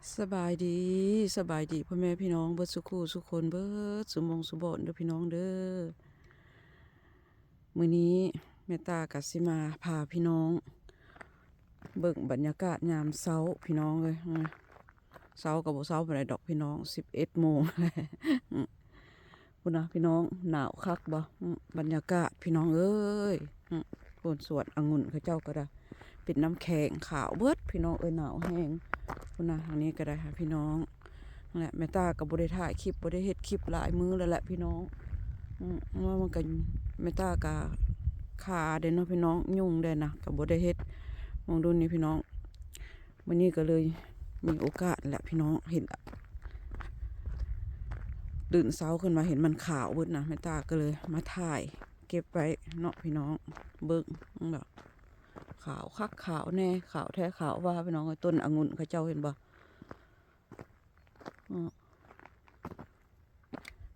ສະບາຍດີ ສະບາຍດີພໍ່ແມ່ພີ່ນ້ອງເບິດສູ່ຄູ່ສູ່ຄົນ ເບິດສູ່ໝ່ອງສູ່ບ່ອນເດີພີ່ນ້ອງເດີ. ມື້ນີ້ແມ່ຕາກໍຊິມາພາພີ່ນ້ອງເບິ່ງບັນຍາກາດຍາມເຊົ້າພີ່ນ້ອງເອີຍ. ເຊົ້າກໍບໍ່ເຊົ້າປານໃດດອກພີ່ນ້ອງ ສິບເອັດໂມງແລ້ວ. ພຸ້ນນະພີ່ນ້ອງ ໜາວຄັກບໍ່? ອື ບັນຍາກາດພີ່ນ້ອງເອີຍ. ອື ໂພນສວນອະງຸ່ນເຂົາເຈົ້າກໍໄດ້ ເປັນນ້ຳແຂງຂາວເບິດພີ່ນ້ອງເອີຍ ໜາວແຮງ. ພຸ້ນນະ ທາງນີ້ກໍໄດ້ຫາພີ່ນ້ອງ. ແລະ ແມ່ຕາກໍບໍ່ໄດ້ຖ່າຍຄລິບ ບໍ່ໄດ້ເຮັດຄລິບຫຼາຍມື້ແລ້ວແຫຼະພີ່ນ້ອງ. ອື ວ່າມັນກໍ ແມ່ຕາກໍຄາເດ້ເນາະພີ່ນ້ອງ ຫຍຸ້ງແດ່ນະ ກໍບໍ່ໄດ້ເຮັດ. ເບິ່ງດູນີ້ພີ່ນ້ອງ ມື້ນີ້ກໍເລີຍມີໂອກາດແຫຼະພີ່ນ້ອງ ເຫັນລະ ຕື່ນເຊົ້າຂຶ້ນມາເຫັນມັນຂາວເບິດນະ ແມ່ຕາກໍເລີຍມາຖ່າຍເກັບໄວ້ເນາະພີ່ນ້ອງ. ເບິ່ງເນາະ ຂາວຄັກຂາວແນ່ ຂາວແທ້ຂາວວ່າພີ່ນ້ອງເອີຍ. ຕົ້ນອະງຸ່ນເຂົາເຈົ້າເຫັນບໍ່? ເນາະ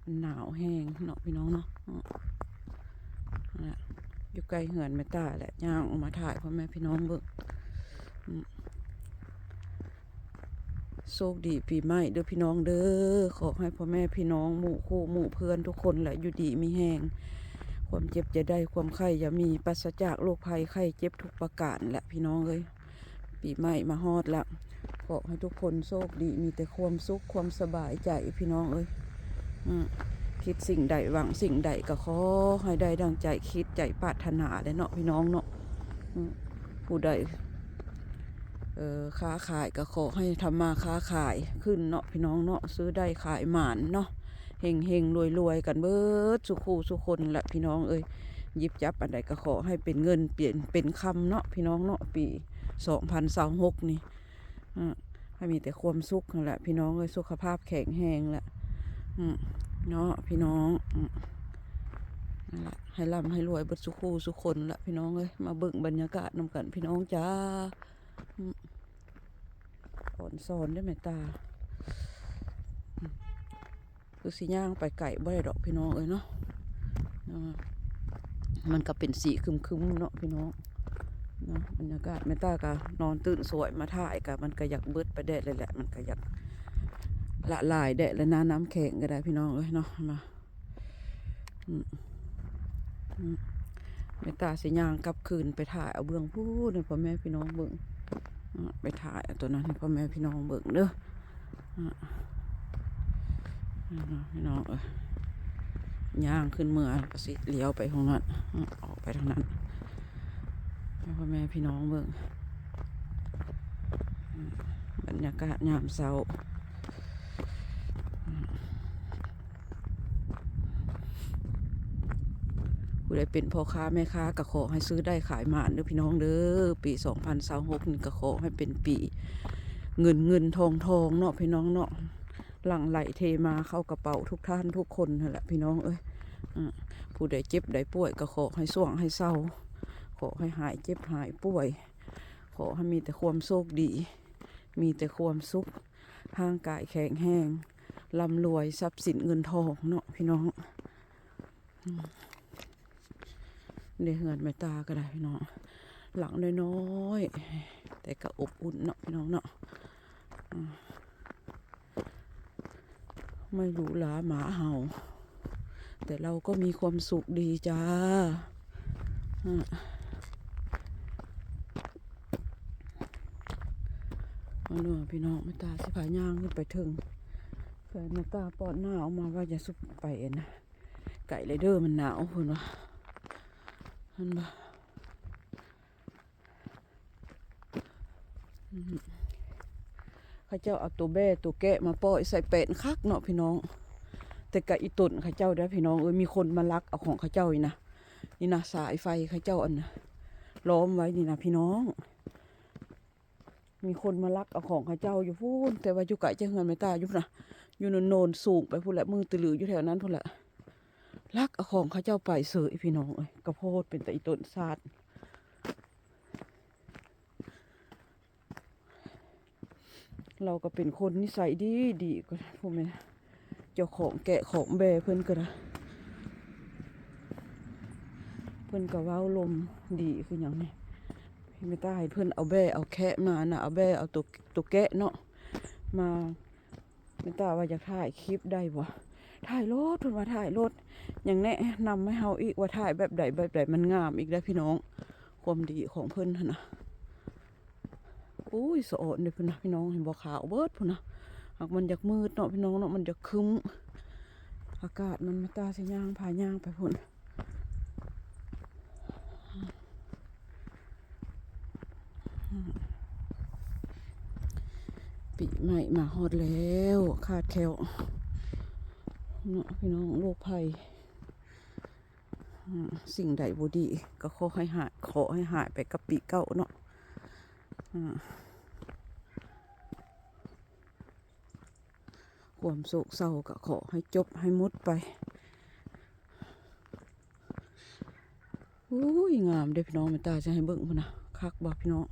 ມັນໜາວແຮງເນາະພີ່ນ້ອງເນາະ. ເນາະ ນັ້ນແຫຼະ ຢູ່ໃກ້ເຮືອນແມ່ຕາແຫຼະ ຍ່າງອອກມາຖ່າຍພໍ່ແມ່ພີ່ນ້ອງເບິ່ງ. ອື ໂຊກດີປີໃໝ່ເດີພີ່ນ້ອງເດີ. ຂໍໃຫ້ພໍ່ແມ່ພີ່ນ້ອງ ໝູ່ຄູ່ໝູ່ເພື່ອນທຸກຄົນແຫຼະ ຢູ່ດີມີແຮງ ຄວາມເຈັບຢ່າໄດ້ ຄວາມໄຂ້ຢ່າມີ ປາສະຈາກໂລກໄພໄຂ້ເຈັບທຸກປະການແຫຼະພີ່ນ້ອງເອີຍ. ປີໃໝ່ມາຮອດລະ ຂໍໃຫ້ທຸກຄົນໂຊກດີ ມີແຕ່ຄວາມສຸກຄວາມສະບາຍໃຈພີ່ນ້ອງເອີຍ. ອື ຄິດສິ່ງໃດຫວັງສິ່ງໃດກໍຂໍໃຫ້ໄດ້ດັ່ງໃຈຄິດໃຈປາດຖະໜາແຫຼະເນາະພີ່ນ້ອງເນາະ. ອື ຜູ້ໃດ ເອີ ຄ້າຂາຍກໍຂໍໃຫ້ທຳມາຄ້າຂາຍຂຶ້ນເນາະພີ່ນ້ອງເນາະ ຊື້ໄດ້ຂາຍໝານເນາະ ເຮັງໆລວຍໆກັນເບິດສູ່ຄູ່ສູ່ຄົນແຫຼະພີ່ນ້ອງເອີຍ. ຫຍິບຈັບອັນໃດກໍຂໍໃຫ້ເປັນເງິນ ເປັນ ເປັນຄຳເນາະພີ່ນ້ອງເນາະ ປີສອງພັນຊາວຫົກນີ້. ອື ໃຫ້ມີແຕ່ຄວາມສຸກຫັ້ນແຫຼະພີ່ນ້ອງເອີຍ ສຸຂະພາບແຂງແຮງແຫຼະ ອື ເນາະພີ່ນ້ອງ. ອື ນັ້ນແຫຼະ ໃຫ້ລ່ຳໃຫ້ລວຍເບິດສູ່ຄູ່ສູ່ຄົນແຫຼະພີ່ນ້ອງເອີຍ. ມາເບິ່ງບັນຍາກາດນຳກັນພີ່ນ້ອງຈ້າ. ອື ອອນຊອນເດ້ແມ່ຕາ. ອື ຄືຊິຍ່າງໄປໄກບໍ່ໄດ້ດອກພີ່ນ້ອງເອີຍເນາະ. ເອີ ມັນກໍເປັນສີຄຶມໆເນາະພີ່ນ້ອງເນາະ. ບັນຍາກາດ ແມ່ຕາກໍນອນຕື່ນສວຍມາຖ່າຍ ກໍມັນກໍຢາກເບິດໄປແດ່ແຫຼະ ມັນກໍຢາກລະລາຍແດ່ແລ້ວນະ ນ້ຳແຂງກໍໄດ້ພີ່ນ້ອງເອີຍເນາະ. ມາ ອືມ ອືມ ແມ່ຕາຊິຍ່າງກັບຄືນໄປຖ່າຍເອົາເບື້ອງພຸ້ນໃຫ້ພໍ່ແມ່ພີ່ນ້ອງເບິ່ງ. ອາ ໄປຖ່າຍເອົາຕົວນັ້ນໃຫ້ພໍ່ແມ່ພີ່ນ້ອງເບິ່ງເດີ. ອາ ພີ່ນ້ອງເອີຍ ຍ່າງຂຶ້ນເມືອ ກໍຊິລ້ຽວໄປທາງນັ້ນ ອາ ອອກໄປທາງນັ້ນ ໃຫ້ພໍ່ແມ່ພີ່ນ້ອງເບິ່ງ ອາ ບັນຍາກາດຍາມເຊົ້າ. ຜູ້ໃດເປັນພໍ່ຄ້າແມ່ຄ້າກໍຂໍໃຫ້ຊື້ໄດ້ຂາຍໝານເດີພີ່ນ້ອງເດີ. ປີສອງພັນຊາວຫົກນີ້ກໍຂໍໃຫ້ເປັນປີເງິນເງິນທອງທອງເນາະພີ່ນ້ອງເນາະ ຫຼັ່ງໄຫຼເທມາເຂົ້າກະເປົາທຸກທ່ານທຸກຄົນຫັ້ນແຫຼະພີ່ນ້ອງເອີຍ. ອາ ຜູ້ໃດເຈັບໃດປ່ວຍກໍຂໍໃຫ້ຊ່ວງໃຫ້ເຊົາ ຂໍໃຫ້ຫາຍເຈັບຫາຍປ່ວຍ ຂໍໃຫ້ມີແຕ່ຄວາມໂຊກດີ ມີແຕ່ຄວາມສຸກ ຮ່າງກາຍແຂງແຮງ ລ່ຳລວຍ ຊັບສິນເງິນທອງເນາະພີ່ນ້ອງ. ອາ ເດ້ ເຮືອນແມ່ຕາກໍໄດ້ພີ່ນ້ອງ ຫຼັງນ້ອຍໆ ແຕ່ກໍອົບອຸ່ນເນາະພີ່ນ້ອງເນາະ. ອາ ໄມ່ຫຼູຫຼາໝາເຫົ່າ ແຕ່ເຮົາກໍມີຄວາມສຸກດີຈ້າ. ອາ ເອົາເນາະພີ່ນ້ອງ ແມ່ຕາຊິພາຍ່າງຂຶ້ນໄປເທິງ ແຟນແມ່ຕາປ້ອນໜ້າອອກມາວ່າຢ່າສຸບໄປນະ ໄກເລີຍເດີ ມັນໜາວເພິ່ນວ່າ ເຫັນບໍ່? ອືມ ເຂົາເຈົ້າເອົາໂຕແບ້ໂຕແກະມາປ່ອຍໃສ່ແປນຄັກເນາະພີ່ນ້ອງ ແຕ່ກະອີຕົນເຂົາເຈົ້າເດ້ພີ່ນ້ອງເອີຍ ມີຄົນມາລັກເອົາຂອງເຂົາເຈົ້ານີ້ນະ ນີ້ນະ ສາຍໄຟເຂົາເຈົ້າອັນນະ ລ້ອມໄວ້ນີ້ນະພີ່ນ້ອງ. ມີຄົນມາລັກເອົາຂອງເຂົາເຈົ້າຢູ່ພຸ້ນ ແຕ່ວ່າຢູ່ໃກ້ຈາກເຮືອນແມ່ຕາຢູ່ນະ ຢູ່ໂນນໆສູງໄປພຸ້ນແຫຼະ ມືດຕະລືຢູ່ແຖວນັ້ນພຸ້ນແຫຼະ ລັກເອົາຂອງເຂົາເຈົ້າໄປເສີຍພີ່ນ້ອງເອີຍ. ກະໂພດເປັນຕາອີຕົນຊາດ ລາວກໍເປັນຄົນນິໄສດີໆ ກໍຜູ້ແມ່ ເຈົ້າຂອງແກະຂອງແບ້ເພິ່ນກໍໄດ້ ເພິ່ນກໍເວົ້າລົມດີຄືຫຍັງນີ້ ແມ່ຕາໃຫ້ເພິ່ນເອົາແບ້ເອົາແຄະມານະ ເອົາແບ້ເອົາໂຕ ໂຕແກະເນາະ ມາ ແມ່ນຕາວ່າຢາກຖ່າຍຄລິບໄດ້ບໍ່? ຖ່າຍໂລດ ເພິ່ນວ່າຖ່າຍໂລດ ຍັງແນະນຳໃຫ້ເຮົາອີກວ່າຖ່າຍແບບໃດ ແບບໃດມັນງາມອີກເດ້ພີ່ນ້ອງ. ຄວາມດີຂອງເພິ່ນຫັ້ນນະ ໂອ້ຍ ສະອອນເດ້ພຸ້ນນະພີ່ນ້ອງ ເຫັນບໍ່? ຂາວເບິດພຸ້ນນະ. ຫາກມັນຢາກມືດເນາະພີ່ນ້ອງເນາະ ມັນຢາກຄຶ້ມ ອາກາດມັນ ແມ່ນຕາຊິຍ່າງ ພາຍ່າງໄປພຸ້ນ. ປີໃໝ່ມາຮອດແລ້ວ ຄາດແຄ້ວເນາະພີ່ນ້ອງ ໂລກໄພ. ອືມ ສິ່ງໃດບໍ່ດີກໍຂໍໃຫ້ຫາຍ ຂໍໃຫ້ຫາຍໄປກັບປີເກົ່າເນາະ. ອາ ຄວາມໂສກເສົ້າກໍຂໍໃຫ້ຈົບໃຫ້ໝົດໄປ. ໂອ້ຍ ງາມເດ້ພີ່ນ້ອງ ແມ່ນຕາຊິໃຫ້ເບິ່ງພຸ້ນນະ ຄັກບໍ່ພີ່ນ້ອງ?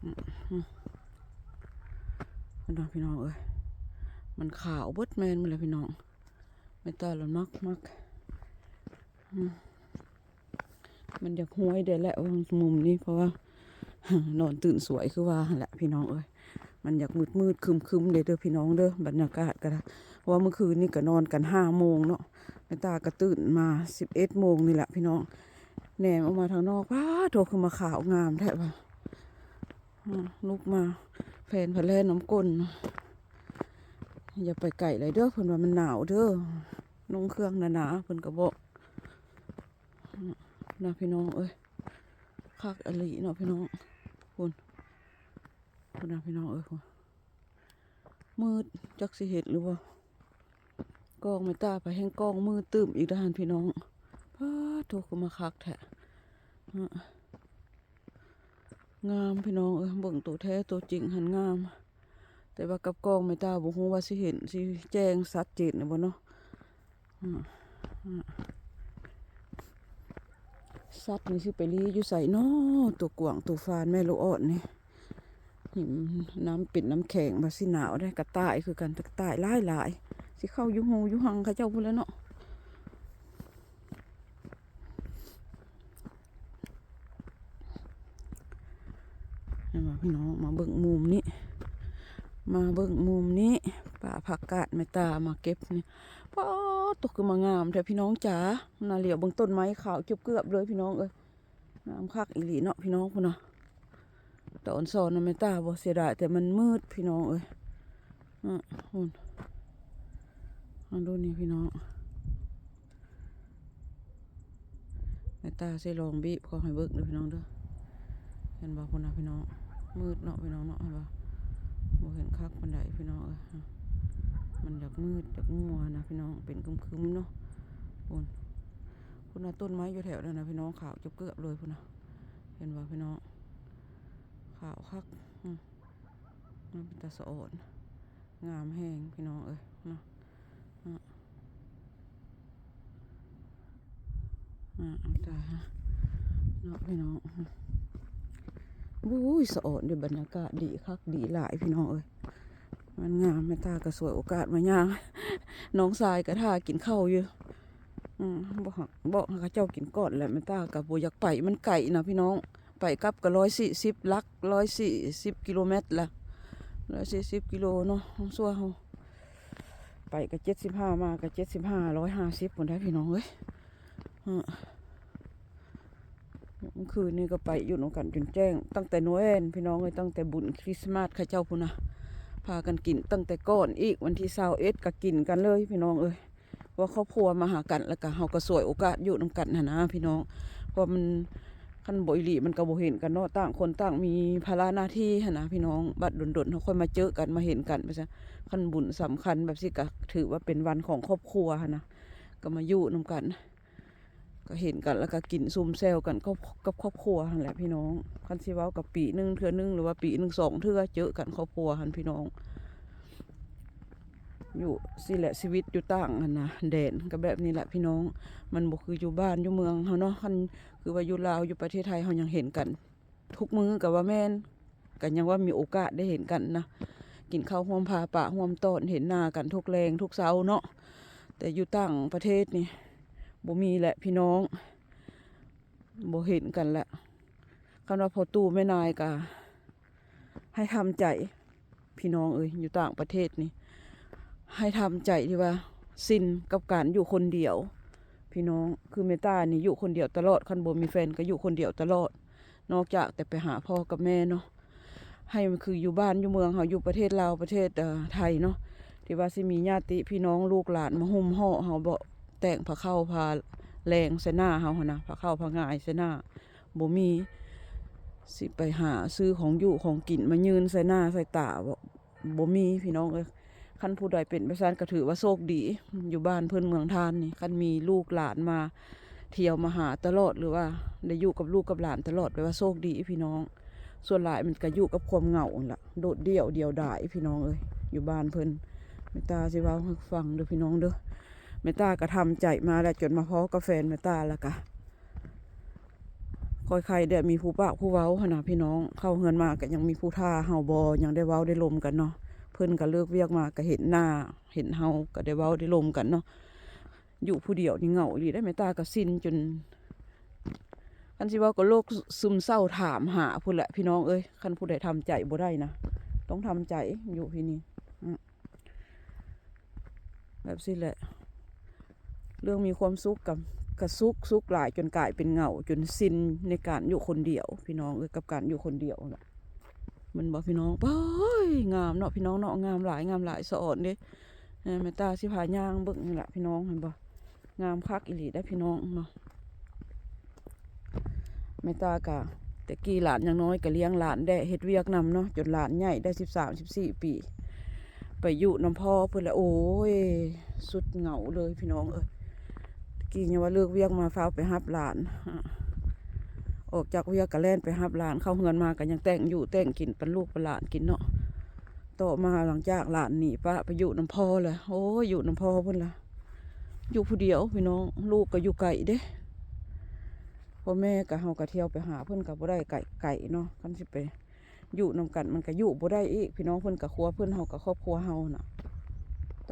ອືມ ພຸ້ນນະພີ່ນ້ອງເອີຍ ມັນຂາວເບິດແມ່ນໝົດແລ້ວພີ່ນ້ອງ. ແມ່ນຕາລະມັກ ມັກ ອືມ ມັນຢາກຮວຍເດ້ແຫຼະ ວ່າມຸມນີ້ ເພາະວ່ານອນຕື່ນສວຍຄືວ່າຫັ້ນແຫຼະພີ່ນ້ອງເອີຍ. ມັນຢາກມືດໆຄຶມໆເດ້ ເດີພີ່ນ້ອງເດີ ບັນຍາກາດກໍໄດ້ ເພາະວ່າມື້ຄືນນີ້ກໍນອນກັນຫ້າໂມງເນາະ ແມ່ນຕາກໍຕື່ນມາສິບເອັດໂມງນີ້ແຫຼະພີ່ນ້ອງ. ແນມອອກມາທາງນອກ ປາດໂທ້ ຄືມາຂາວງາມແທ້ວ່າ. ອືມ ລຸກມາແຟນພັດແລ່ນນຳກົ້ນ ຢ່າໄປໄກຫຼາຍເດີ ເພິ່ນວ່າມັນໜາວເດີ ນຸ່ງເຄື່ອງໜາໆ ເພິ່ນກໍບອກ ອືມ ນະພີ່ນ້ອງເອີຍ ຄັກອີ່ຫຼີເນາະພີ່ນ້ອງ. ພຸ້ນ ພຸ້ນນະພີ່ນ້ອງເອີຍ ພຸ້ນ ມືດ ຈັກຊິເຫັນຫຼືບໍ່? ກ້ອງແມ່ນຕາໄປແຮ່ງກ້ອງມືດຕື່ມອີກເດ້ຫັ້ນພີ່ນ້ອງ. ປາດໂທ້ ຄືມາຄັກແທ້ ອືມ. ງາມພີ່ນ້ອງເອີຍ ເບິ່ງໂຕແທ້ໂຕຈິງຫັ້ນງາມ ແຕ່ວ່າກັບກ້ອງແມ່ນຕາບໍ່ຮູ້ວ່າຊິເຫັນ ຊິແຈ້ງຊັດເຈນແລ້ວບໍ່ເນາະ. ອືມ ອືມ ສັດນີ້ຊິໄປລີ້ຢູ່ໃສເນາະ ໂຕກວາງໂຕຟານແມ່ລູກອອດນີ້. ຫິມ ນ້ຳເປັນນ້ຳແຂງ ວ່າຊິໜາວເດ້ ກະຕ່າຍຄືກັນ ກະຕ່າຍຫຼາຍໆ ຊິເຂົ້າຢູ່ຮູຢູ່ຮັງເຂົາເຈົ້າພຸ້ນແຫຼະເນາະ. ເຫັນບໍ່ພີ່ນ້ອງ ມາເບິ່ງມຸມນີ້ ມາເບິ່ງມຸມນີ້ ປ່າຜັກກາດແມ່ນຕາມາເກັບນີ້ ປາດໂທ້ ຄືມາງາມແທ້ພີ່ນ້ອງຈ໋າ. ນະ ຫຼຽວເບິ່ງຕົ້ນໄມ້ຂາວເກືອບໆເລີຍພີ່ນ້ອງເອີຍ ງາມຄັກອີ່ຫຼີເນາະພີ່ນ້ອງ. ພຸ້ນນະ ຕອນສອນນະແມ່ນຕາບໍ່ເສຍດາຍ ແຕ່ມັນມືດພີ່ນ້ອງເອີຍ. ອືມ ພຸ້ນ ມາດູນີ້ພີ່ນ້ອງ ແມ່ນຕາຊິລອງບີບເຂົ້າໃຫ້ເບິ່ງເດີພີ່ນ້ອງເດີ. ເຫັນບໍ່? ພຸ້ນນະພີ່ນ້ອງ ມືດເນາະພີ່ນ້ອງເນາະ ເຫັນບໍ່? ບໍ່ເຫັນຄັກປານໃດພີ່ນ້ອງເອີຍ ມັນຢາກມືດຢາກມົວນະພີ່ນ້ອງ ເປັນຄຶ້ມໆເນາະ. ພຸ້ນ ພຸ້ນນະ ຕົ້ນໄມ້ຢູ່ແຖວນັ້ນນະພີ່ນ້ອງ ຂາວເກືອບໆເລີຍພຸ້ນນະ. ເຫັນບໍ່ພີ່ນ້ອງ? ຂາວຄັກ ອືມ ມັນເປັນຕາສະອອນ ງາມແຮງພີ່ນ້ອງເອີຍເນາະ. ອາ ອາ ຕາຍເນາະພີ່ນ້ອງ. ໂອ້ຍ ສະອອນເດ້ ບັນຍາກາດດີຄັກດີຫຼາຍພີ່ນ້ອງເອີຍ ມັນງາມ. ແມ່ນຕາກໍສວຍໂອກາດມາຍ່າງ ນ້ອງຊາຍກໍຖ້າກິນເຂົ້າຢູ່. ອືມ ບອກ ບອກໃຫ້ເຂົາເຈົ້າກິນກ່ອນແຫຼະ ແມ່ນຕາກໍບໍ່ຢາກໄປ ມັນໄກນະພີ່ນ້ອງ ໄປກັບກໍຮ້ອຍສີ່ສິບ ຫຼັກຮ້ອຍສີ່ສິບກິໂລແມັດລະ ຮ້ອຍສີ່ສິບກິໂລເນາະ. ເຮົາຊົ່ວເຮົາໄປກໍເຈັດສິບຫ້າ ມາກໍເຈັດສິບຫ້າ ຮ້ອຍຫ້າສິບພຸ້ນໄດ໋ພີ່ນ້ອງເອີຍ. ເອີ ມື້ຄືນນີ້ກໍໄປຢູ່ນຳກັນຈົນແຈ້ງ ຕັ້ງແຕ່ໂນແອນພີ່ນ້ອງເອີຍ ຕັ້ງແຕ່ບຸນຄຣິສມາດເຂົາເຈົ້າພຸ້ນນະ ພາກັນກິນຕັ້ງແຕ່ກ່ອນອີກ ວັນທີຊາວເອັດກໍກິນກັນເລີຍພີ່ນ້ອງເອີຍ. ວ່າຄອບຄົວມາຫາກັນ ແລ້ວກະເຮົາກໍສວຍໂອກາດຢູ່ນຳກັນຫັ້ນນະພີ່ນ້ອງ ເພາະວ່າມັນ ຄັນບໍ່ອີ່ຫຼີມັນກໍບໍ່ເຫັນກັນເນາະ ຕ່າງຄົນຕ່າງມີພາລະໜ້າທີ່ຫັ້ນນະພີ່ນ້ອງ. ບັດດົນໆເຮົາຄ່ອຍມາເຈີກັນມາເຫັນກັນ ວ່າຊັ້ນ ຄັນບຸນສຳຄັນແບບຊີ້ກໍຖືວ່າເປັນວັນຂອງຄອບຄົວຫັ້ນນະ ກໍມາຢູ່ນຳກັນ ກໍເຫັນກັນ ແລ້ວກໍກິນຊຸມແຊວກັນກັບ ກັບຄອບຄົວຫັ້ນແຫຼະພີ່ນ້ອງ. ຄັນຊິເວົ້າກໍປີໜຶ່ງເທື່ອໜຶ່ງ ຫຼືວ່າປີໜຶ່ງສອງເທື່ອ ເຈີກັນຄອບຄົວຫັ້ນພີ່ນ້ອງ. ຢູ່ຊີ້ແຫຼະ ຊີວິດຢູ່ຕ່າງອັນນະແດນກໍແບບນີ້ແຫຼະພີ່ນ້ອງ ມັນບໍ່ຄືຢູ່ບ້ານຢູ່ເມືອງເຮົາເນາະ. ຄັນຄືວ່າຢູ່ລາວ ຢູ່ປະເທດໄທ ເຮົາຍັງເຫັນກັນທຸກມື້ກໍວ່າແມ່ນ ກໍຍັງວ່າມີໂອກາດໄດ້ເຫັນກັນນະ ກິນເຂົ້າຮ່ວມພາປະຮ່ວມຕອນ ເຫັນໜ້າກັນທຸກແລງທຸກເຊົ້າເນາະ. ແຕ່ຢູ່ຕ່າງປະເທດນີ້ບໍ່ມີແຫຼະພີ່ນ້ອງ ບໍ່ເຫັນກັນແຫຼະ. ຄັນວ່າພໍ່ຕູ້ແມ່ນາຍກໍໃຫ້ທຳໃຈ ພີ່ນ້ອງເອີຍ, ຢູ່ຕ່າງປະເທດນີ້ ໃຫ້ທຳໃຈທີ່ວ່າຊິນກັບການຢູ່ຄົນດຽວ ພີ່ນ້ອງ. ຄືແມ່ຕານີ້ຢູ່ຄົນດຽວຕະຫຼອດ, ຄັນບໍ່ມີແຟນກໍຢູ່ຄົນດຽວຕະຫຼອດ, ນອກຈາກແຕ່ໄປຫາພໍ່ກັບແມ່ເນາະ. ໃຫ້ມັນຄືຢູ່ບ້ານຢູ່ເມືອງເຮົາ, ຢູ່ປະເທດລາວ ປະເທດ ເອີ ໄທເນາະ, ທີ່ວ່າຊິມີຍາດຕິພີ່ນ້ອງລູກຫຼານມາຫຸ້ມຫໍ່ເຮົາບໍ, ແຕ່ງຜ້າເຂົ້າຜ້າແລງໃສ່ໜ້າເຮົາຫັ້ນນະ, ຜ້າເຂົ້າຜ້າງ່າຍໃສ່ໜ້າ ບໍ່ມີ. ຊິໄປຫາຊື້ຂອງຢູ່ຂອງກິນມາຍື່ນໃສ່ໜ້າໃສ່ຕາບໍ, ບໍ່ມີພີ່ນ້ອງເອີຍ. ຄັນຜູ້ໃດເປັນໄປຊັ້ນກໍຖືວ່າໂຊກດີ, ຢູ່ບ້ານເພິ່ນເມືອງທ່ານນີ້ ຄັນມີລູກຫຼານມາທ່ຽວມາຫາຕະຫຼອດ ຫຼືວ່າໄດ້ຢູ່ກັບລູກກັບຫຼານຕະຫຼອດ ແປວ່າໂຊກດີພີ່ນ້ອງ. ສ່ວນຫຼາຍມັນກໍຢູ່ກັບຄວາມເຫງົາຫັ້ນລະ, ໂດດດ່ຽວ ດຽວດາຍພີ່ນ້ອງເອີຍ, ຢູ່ບ້ານເພິ່ນ. ແມ່ຕາຊິເວົ້າໃຫ້ຟັງເດີພີ່ນ້ອງເດີ, ແມ່ຕາກໍທຳໃຈມາແລ້ວ, ຈົນມາພໍ້ກັບແຟນແມ່ຕາ ແລ້ວກະ ຄ່ອຍໄຄແດ່ມີຜູ້ປາກຜູ້ເວົ້າຫັ້ນນະພີ່ນ້ອງ. ເຂົ້າເຮືອນມາກໍຍັງມີຜູ້ຖ້າເຮົາບໍ, ຍັງໄດ້ເວົ້າໄດ້ລົມກັນເນາະ. ເພິ່ນກໍເລີກວຽກມາກໍເຫັນໜ້າເຫັນເຮົາ, ກໍໄດ້ເວົ້າໄດ້ລົມກັນເນາະ. ຢູ່ຜູ້ດຽວນີ້ເຫງົາອີ່ຫຼີເດ້, ແມ່ຕາກໍຊິນຈົນ ຄັນຊິເວົ້າກໍໂລກຊ- ຊຶມເສົ້າຖາມຫາພຸ້ນແຫຼະພີ່ນ້ອງເອີຍ. ຄັນຜູ້ໃດທຳໃຈບໍ່ໄດ້ນະ, ຕ້ອງທຳໃຈຢູ່ທີ່ນີ້. ອືມ ແບບຊີ້ແຫຼະ, ເລື່ອງມີຄວາມສຸກກໍ ກໍສຸກ ສຸກຫຼາຍຈົນກາຍເປັນເຫງົາ, ຈົນຊິນໃນການຢູ່ຄົນດຽວ ພີ່ນ້ອງເອີຍ, ກັບການຢູ່ຄົນດຽວນະ. ແມ່ນບໍ່ພີ່ນ້ອງ? ໂອ້ຍ ງາມເນາະພີ່ນ້ອງເນາະ, ງາມຫຼາຍ ງາມຫຼາຍ. ສະອອນເດ້, ແມ່ຕາຊິພາຍ່າງເບິ່ງນີ້ລະພີ່ນ້ອງ, ເຫັນບໍ່? ງາມຄັກອີ່ຫຼີໄດ໋ພີ່ນ້ອງເນາະ. ແມ່ຕາກະ ແຕ່ກີ້ຫຼານຍັງນ້ອຍ ກະລ້ຽງຫຼານແດ່ ເຮັດວຽກນຳເນາະ, ຈົນຫຼານໃຫຍ່ໄດ້ສິບສາມ ສິບສີ່ປີ ໄປຢູ່ນຳພໍ່ເພິ່ນລະ. ໂອ້ຍ ສຸດເຫງົາເລີຍພີ່ນ້ອງເອີຍ. ຕະກີ້ຍັງວ່າເລີກວຽກມາຟ້າວໄປຮັບຫຼານ, ອອກຈາກວຽກກະແລ່ນໄປຮັບຫຼານ, ເຂົ້າເຮືອນມາກະຍັງແຕ່ງຢູ່ແຕ່ງກິນປັນລູກປັນຫຼານກິນເນາະ. ຕໍ່ມາຫຼັງຈາກຫຼານໜີປ້າໄປຢູ່ນຳພໍ່ລະ, ໂອ້ຍ ຢູ່ນຳພໍ່ເພິ່ນລະ, ຢູ່ຜູ້ດຽວພີ່ນ້ອງ, ລູກກໍຢູ່ໄກເດ້. ພໍ່ແມ່ກໍ ເຮົາກໍທ່ຽວໄປຫາເພິ່ນກໍບໍ່ໄດ້ ໄກ ໄກເນາະ, ຄັນຊິໄປຢູ່ນຳກັນມັນກໍຢູ່ບໍ່ໄດ້ອີກພີ່ນ້ອງ. ເພິ່ນກໍຄົວເພິ່ນ, ເຮົາກໍຄອບຄົວເຮົານະ,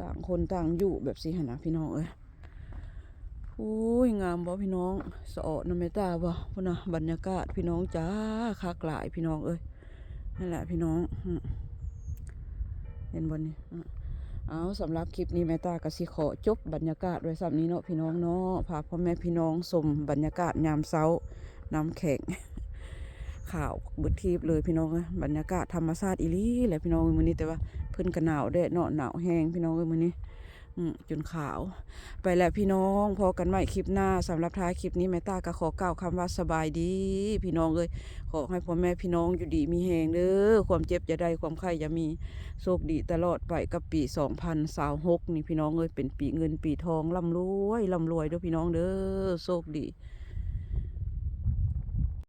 ຕ່າງຄົນຕ່າງຢູ່ແບບຊີ້ຫັ້ນນະພີ່ນ້ອງເອີຍ. ໂອ້ຍ ງາມບໍ່ພີ່ນ້ອງ? ສະເອາະນຳແມ່ຕາບໍ່? ພຸ້ນນະ ບັນຍາກາດພີ່ນ້ອງຈ້າ, ຄັກຫຼາຍພີ່ນ້ອງເອີຍ. ນັ້ນແຫຼະພີ່ນ້ອງ, ອືມ ເຫັນບໍ່ນີ້? ອືມ ເອົາ ສຳລັບຄລິບນີ້ແມ່ຕາກໍຊິຂໍຈົບບັນຍາກາດໄວ້ສ່ຳນີ້ເນາະພີ່ນ້ອງເນາະ. ພາພໍ່ແມ່ພີ່ນ້ອງຊົມບັນຍາກາດຍາມເຊົ້າ, ນ້ຳແຂງຂາວເບິດທີບເລີຍພີ່ນ້ອງເອີຍ. ບັນຍາກາດທຳມະຊາດອີ່ຫຼີແຫຼະພີ່ນ້ອງເອີຍ ມື້ນີ້, ແຕ່ວ່າເພິ່ນກໍໜາວແດ່ເນາະ, ໜາວແຮງພີ່ນ້ອງເອີຍ ມື້ນີ້. ອືມ ຈົນຂາວໄປແລ້ວພີ່ນ້ອງ, ພໍ້ກັນໃໝ່ຄລິບໜ້າ. ສຳລັບທ້າຍຄລິບນີ້ ແມ່ຕາກໍຂໍກ່າວຄຳວ່າສະບາຍດີພີ່ນ້ອງເອີຍ. ຂໍໃຫ້ພໍ່ແມ່ພີ່ນ້ອງຢູ່ດີມີແຮງເດີ, ຄວາມເຈັບຢ່າໄດ້ ຄວາມໄຂ້ຢ່າມີ, ໂຊກດີຕະຫຼອດໄປກັບປີສອງພັນຊາວຫົກນີ້ພີ່ນ້ອງເອີຍ, ເປັນປີເງິນປີທອງ, ລ່ຳລວຍ ລ່ຳລວຍເດີພີ່ນ້ອງເດີ, ໂຊກດີ.